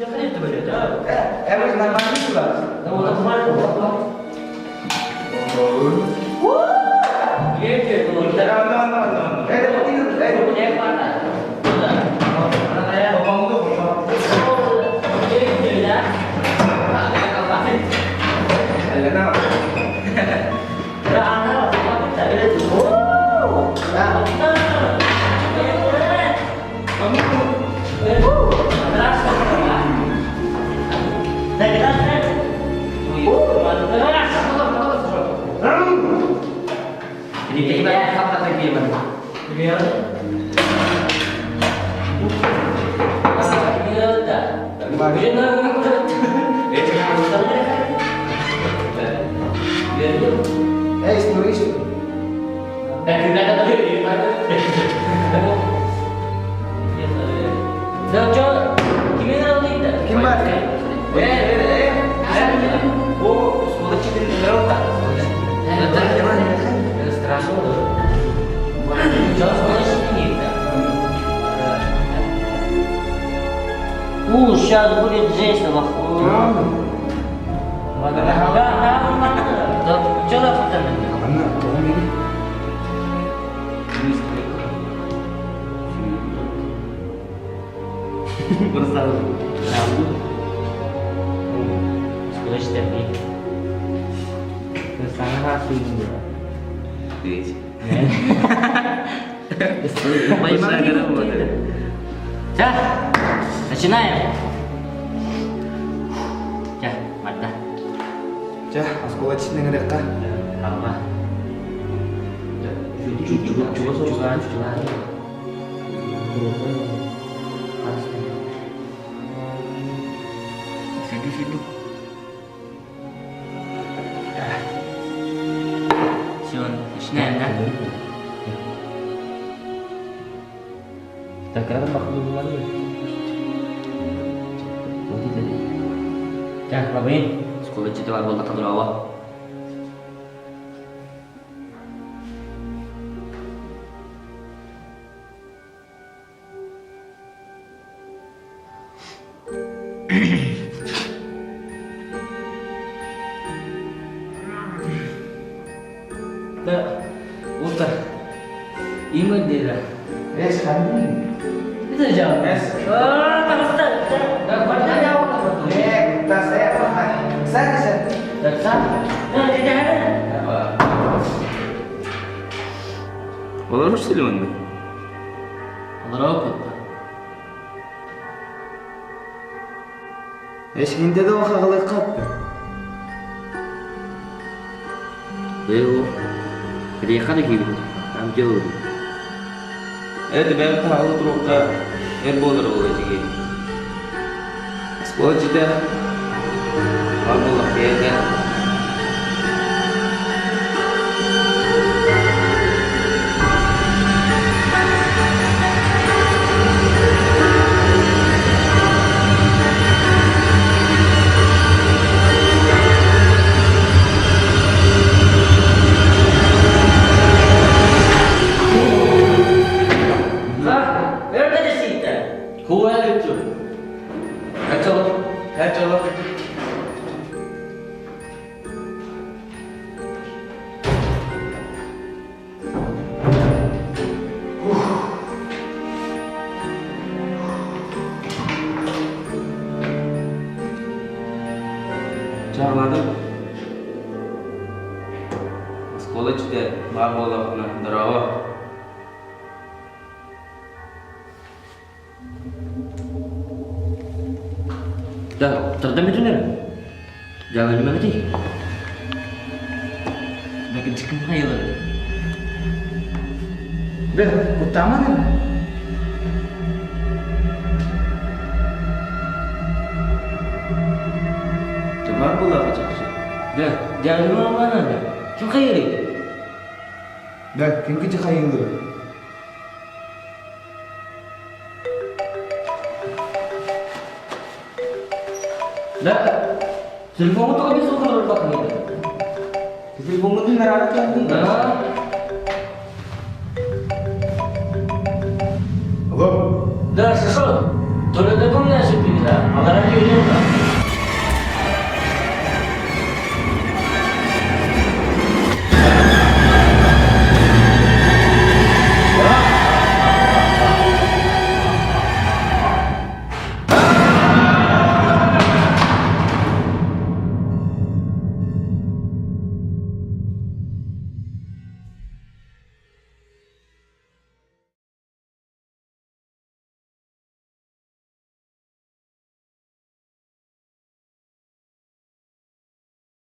Э, нормально сюда? Да вот нормально, вот. Kim var? У, сейчас будет жесть, Да, нормально. Да, что за Все, начинаем. Все, Марта. Чэ, оскуола дьиэтин ыҥырыахха. Алма. Все, начинаем, да? Так, бабын. Оскуола дьиэтэ баар буоллахха дорообо. Да, утро. Има дела. Эс, ханны. Это же. А, пожалуйста. Да, пожалуйста. Э, куттас, э, садися. Да, сам. Да, да, Олорор силуонна. да. Эс, хинде да хағылы қаппы. Был. Приехали кибит. Там делают. Это бэм тағылы туруққа эр болар ол эжиге. Оскуола дьиэтэ баар буоллах бэйэтэ. Да, это действительно. Куэлицу. Качало. Чағладым. Оскуола дьиэтэ баар буоллаххына дорообо. Да, тогда метунер. Jangan lima mati. Да, кичкин хайылыр. Бе, куттаман. Баар буоллахха чахчы. Да, jangan lima mana да. Ким хайыры? Да, ким кичи хайылы. Да. Телефон только без ухора бакмайды. Телефоҥҥун нараара кэлдиҥ. Да. Алло. Да, шо? Только документ же переда. А Эн үөрүөҥ дуо?